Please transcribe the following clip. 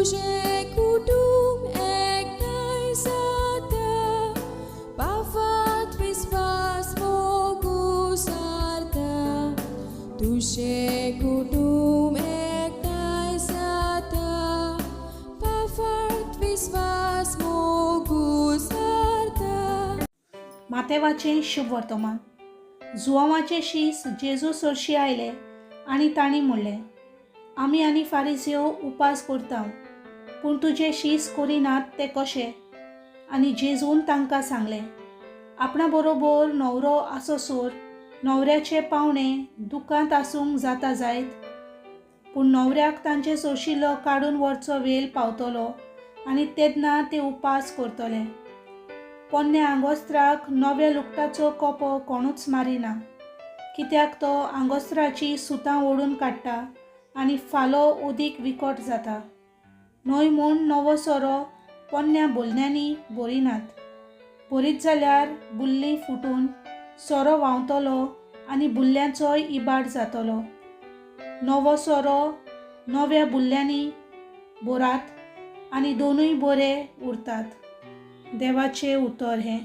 तुजें कुटुंब एकठांय जाता, पाफात विस्वास मोगू सारता. तुजें कुटुंब एकठांय जाता, पाफात विस्वास मोगू सारता. मातेवाचें शुभ वर्तमान. जुवांवाचे शीस जेजू सरशी आयले आनी तांणी म्हणलें, आमी आनी फारिजियो उपास करता, पूण तुजे शीस करिनात ते कशे? आनी जेजून तांकां सांगलें, आपणा बरोबर न्हवरो आसोसर न्हवऱ्याचे पावणे दुकांत आसूंक जाता जायत? पूण न्हवऱ्याक तांचे सोशिल्लो काडून व्हरचो वेळ पावतलो आनी तेन्ना ते उपास करतले. पोन्न्या आंगोस्त्राक नव्या लुगटाचो कोपो कोणूच मारिना, कित्याक तो आंगोस्त्राची सुतां ओडून काडटा आनी फालो अदीक विकट जाता. न्हय म्हूण नवो सोरो पोन्न्या बोलण्यांनी भरिनात, भरीत जाल्यार बुल्ली फुटून सोरो व्हांवतलो आनी बुल्ल्यांचोय इबाड जातलो. नवो सोरो नव्या बुल्ल्यांनी भरात आनी दोनूय बरे उरतात. देवाचें उतर हें.